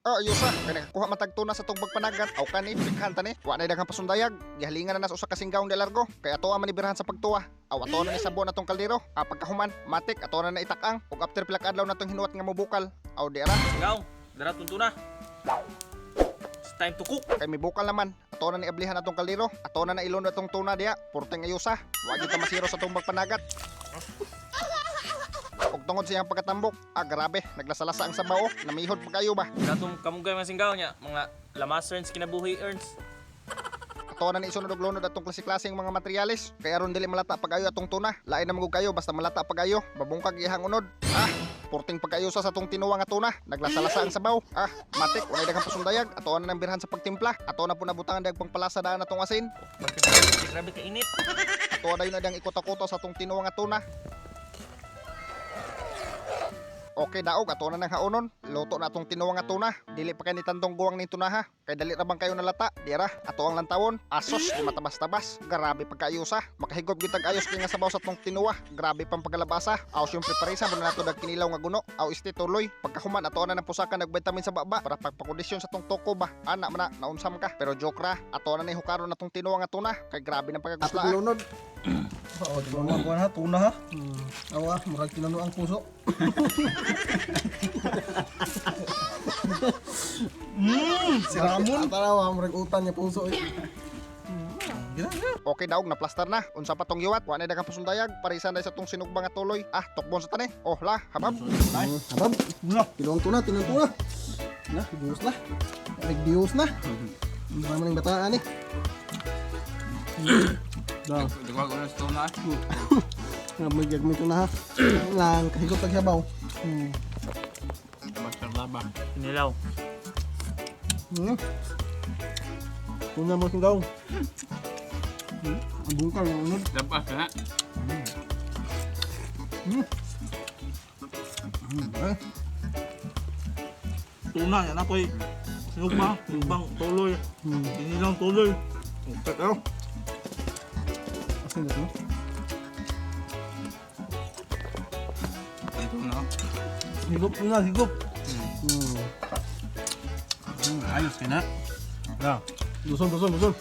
Oh, ayusa, kay nakakuha man tag tuna sa tong pagpanagat. Aw kani, bighan ta ni. Wa na daghang pasundayag. Gihalingan na nas usa ka singgawng di largo. Kay ato man ni birahan sa pagtuwa. Aw ato na ni sabon atong kaldero. Ah, pagkahuman, matik ato na na itakang. Ug after pila ka adlaw natong hinuwat nga mobukal. Aw di ara, Singaw, dara tuna. It's time to cook. Kay mibukal naman. Ato na ni ablihan atong kaldero. Ato na na ilunod atong tuna diya. Purteng ayusa. Wa gyud ta masiro sa atong pagpanagat. Ug tungod sa iyang pagkatambok, ah grabe, naglasalasa ang sabaw. Namihod pa kayo ba? Dara tong kamugay mga singgaw niya, mga lamas earns kinabuhi earns. Ato na ni isunod og lunod atong klase-klaseng mga materyales. Kay aron dili malata pag-ayo atong tuna. Lain na magug kayo basta malata pag-ayo. Babungkag iyang unod. Ah, purting pag-ayo sa atong tinuwa nga tuna. Naglasalasa ang sabaw. Ah, matik walay daghang pasundayag. Ato na nang birhan sa pagtimpla. Ato na po nabutangan dag pangpalasa daan atong asin. Grabe ka init. Ato na yun ang ikuta-kuto sa atong tinuwa nga tuna. Okay daog, ato na nang haonon. Luto na atong tinuwa nga tuna. Dili pa kay ni tandong guwang ning tuna ha. Kay dali ra bang kayo nalata? Di ra, ato ang lantawon. Asos, di matabas-tabas. Grabe pagkaayusa. Makahigop gyud tag ayos kay nga sabaw sa atong tinuwa. Grabe pang pagkalabasa. Aw siyempre parisa mo na nato dag kinilaw nga guno. Aw este tuloy. Pagkahuman ato na nang pusakan nag vitamin sa baba para pagpakondisyon sa tong toko ba. Ana man na naunsam ka. Pero joke ra, ato na ni hukaron natong tinuwa nga tuna. Kay grabe nang pagkagusla. Atong lunod. Oo, tuna ko ha, tuna ha. Awa, murag tinano ang puso. Si Ramon. Tarawa, murag utan niya puso eh. Gina, gina. Okay daog na plaster na. Unsa pa tong giwat? Wa na daghang pasundayag. Parisan na sa tong sinugba nga tuloy. Ah, tukbon sa tani. Oh la, habab. Habab. Tuna. Tinuang tuna, tinuang tuna. Na, Diyos na. Ay, Diyos na. Marami ng bataan eh. Da. Dagwag ko na sa tuna. Nga magyag mo tuna ha. Lang kahigop tag sabaw. Basta laba. Kinilaw. Tuna mo singgaw. Ang bungkal ng unod. Labas ka na. Eh, Tuna yan ako eh. Sinugba, sinugbang tuloy. Dinilang tuloy. Okay, pero. Asin na to? Ang tuna. Higop tuna, higop. Ayos ka na. Na. Luson, luson, luson.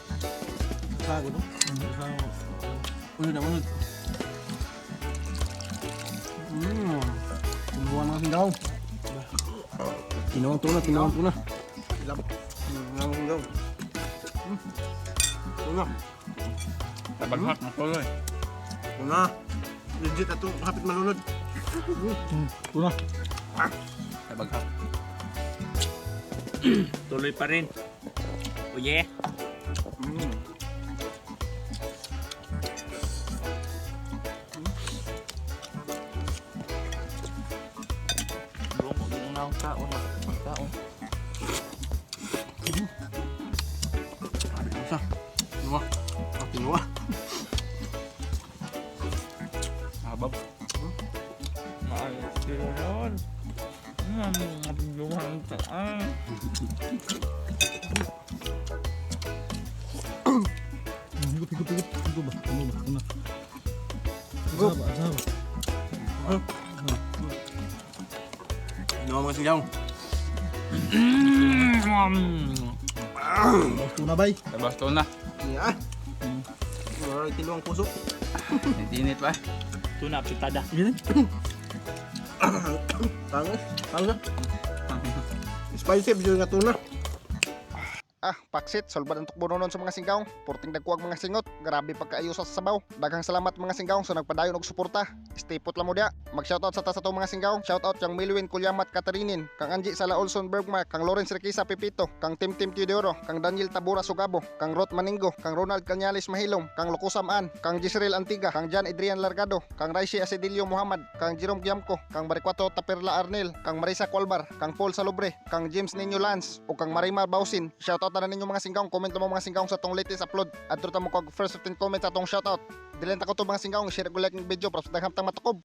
Sago no? Sago. Unod na unod. Tinuang mga singgaw. Tinuang tuna, tinuang tuna. Lab. Ang singgaw. Tuna. Tabaghak na tuloy. Tuna. Legit ato hapit malunod. Tuna. Tabaghak. Tuloy pa rin. Oh yeah. Buong mo na akong kaon. Kaon. Sa. Tinuwa. Ah, tinuwa. Habab. Maayos sila yun. Ah. Higop, higop, higop. Higop ba? Ano ba? Tuna. Higop. Asa ba? Tinuwa mga singgaw. Bawas tuna bay. Labas tuna. Yeah. Alright, tinuwang puso. Init pa. Tuna, pitada. Tanga. Tanga. Spicy jud nga tuna. Ah, paksit, sulbad ang tukbo nonon sa mga singgawng. Purting dagkuag mga singot. Grabe pagkaayo sa sabaw. Daghang salamat mga singgawng sa nagpadayon og suporta. Stay put lang mo diya. Mag-shoutout sa ta sa atong mga singgawng. Shoutout kang Milwin Kulyamat Katarinin, kang Angie Sala Olson Bergmark, kang Lawrence Requisa Pepito, kang Tim Tim Teodoro, kang Daniel Tabura Sugabo, kang Rot Maningo, kang Ronald Cañales Mahilom, kang Lokusam An, kang Jisreel Antiga, kang Jan Adrian Largado, kang Raishi Asedilio Muhammad, kang Jerome Giamco, kang Barikwato Taperla Arnel, kang Marisa Colbar, kang Paul Salobre, kang James Nino Lance, o kang Marimar Bausin. Shoutout na ninyo mga singgawng. Comment mo mga singgawng sa atong latest upload. Adto ta mo kog first 15 comments sa atong shoutout. Dilenta ko to mga singgawng, share ko like ng video para sa daghang tang matukob.